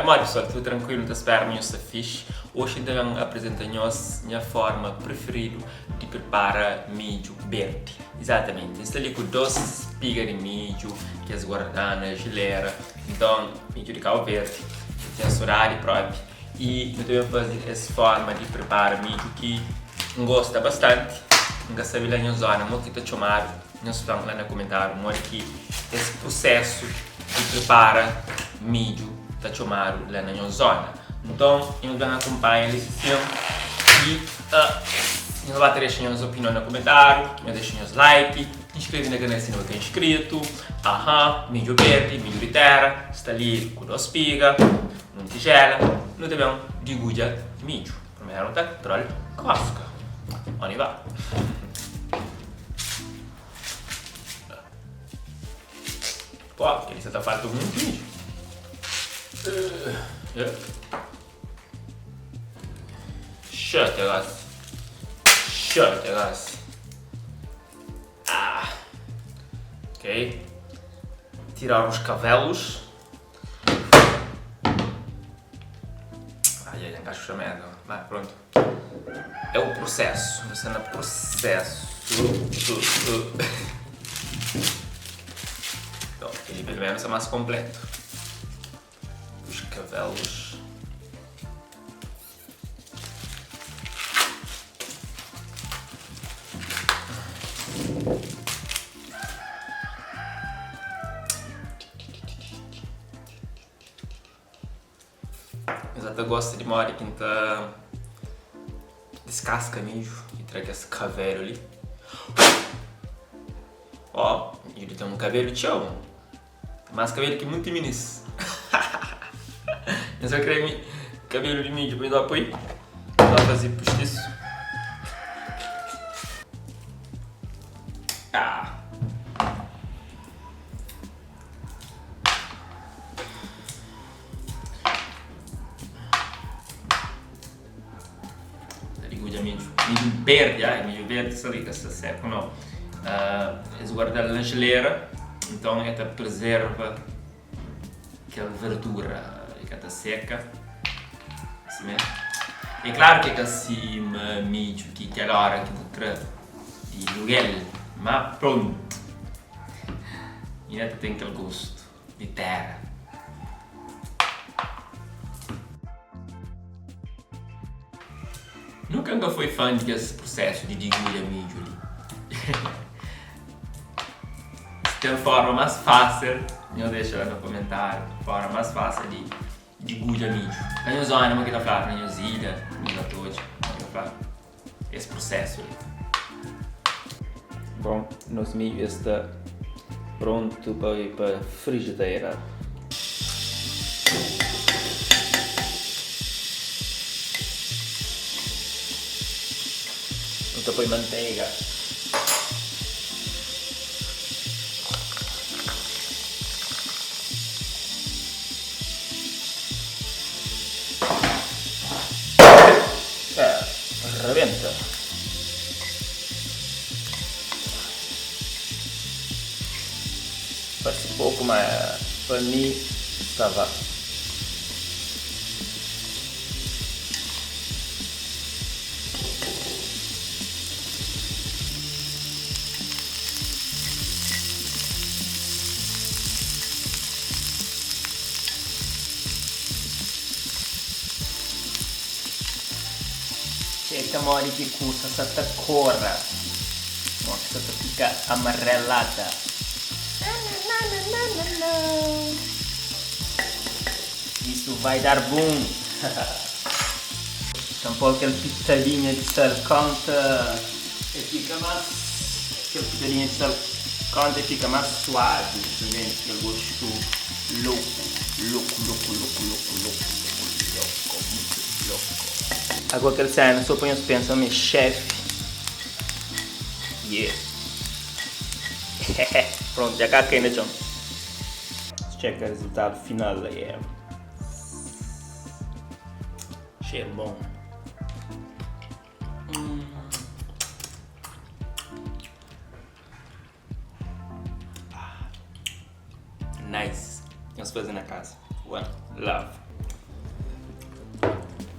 Modi pessoal, tudu trankuilu? N ta spera ma nhos sta fixi. Oxi N ta ben aprizenta nhos nha forma prifiridu di pripara midju berdi. Izatamenti, N sta li ku 2 spiga di midju ki es guarda na jilera. Nton, midju di Kau Verdi, N ten sodadi propi. I nu ta ben faze es forma di pripara midju ki N gosta bastanti. N ka sabe la nhos zona mo ki ta txomadu. Nhos fla-m la na kumentáriu modi ki es prusésu di pripara midju ta txomadu la na nhos zóna. Nton, nhos ben akunpanha li sin i nhos ba ta dexa nhos opinion na kumentáriu, nhos dexa nhos like, inskreve na kanal si inda bo ka inskritu. Aha, midju berdi, midju di téra, sta li ku dos spiga, un tijéla. Nu ta ben digudja midju. Primeru nu ta tra-l kaska. Oni ba. Pô, kel-li sa ta falta munti midju. Xerte gasi. Xerte gasi. Ah. Ok. Tirar os cabelos. Ai, ai, encaixo a merda. Vai, pronto. É o processo. Você na processo. Então, ele pelo menos é mais completo. Os cabelos. Nhos ata gosta di modi ki N ta diskaska midju i tra kes kabelu li. Ó, midju ten un kabelu txeu. Más kabelu ki munti minis. Nhos ka kre mi kabelu di midju pa nhos ba poi? Nhos ba faze pustisu. Ah. Digudja midju. Midju berdi, ai, midju berdi sta li, ka sta seku nau. Uh, es guarda-l na jelera, nton e ta prezerva kel verdura, e ka ta seka. Simé. É klaru ki é ka sima midju ki kel ora ki bu tra di lugel, ma prontu. Inda ta ten kel gostu di tera. Nunka N ka foi fã di kes prusésu di digulha midju li. Si ten forma más fásil, nhos dexa la na komentáriu forma más fásil di digulha midju. Na nhos zóna, mo ki ta fladu? Na nhos ilha, nhos atodja, mo ki ta fladu es prusésu li? Bon, nos midju dja sta prontu pa bai pa frijideira. Nu ta poi manteiga. Rebenta. Parse poku ma pa mi sa va. Txeka modi ki kusa sa ta kora. Modi ki sa ta fika amarelada. Isso vai dar bom. Então pô kel pitadinha di sal konta e fika mas kel pitadinha di sal konta e fika mas suavi também kel gostu louku louku louku louku louku louku louku louku louku. Agora kel sena so pa nhos pensa ma é xefi yeah pronto dja ka kai na txon. Txeka rezultadu final la yeah. Xeru bon. Nice. Nhos faze na casa. One love.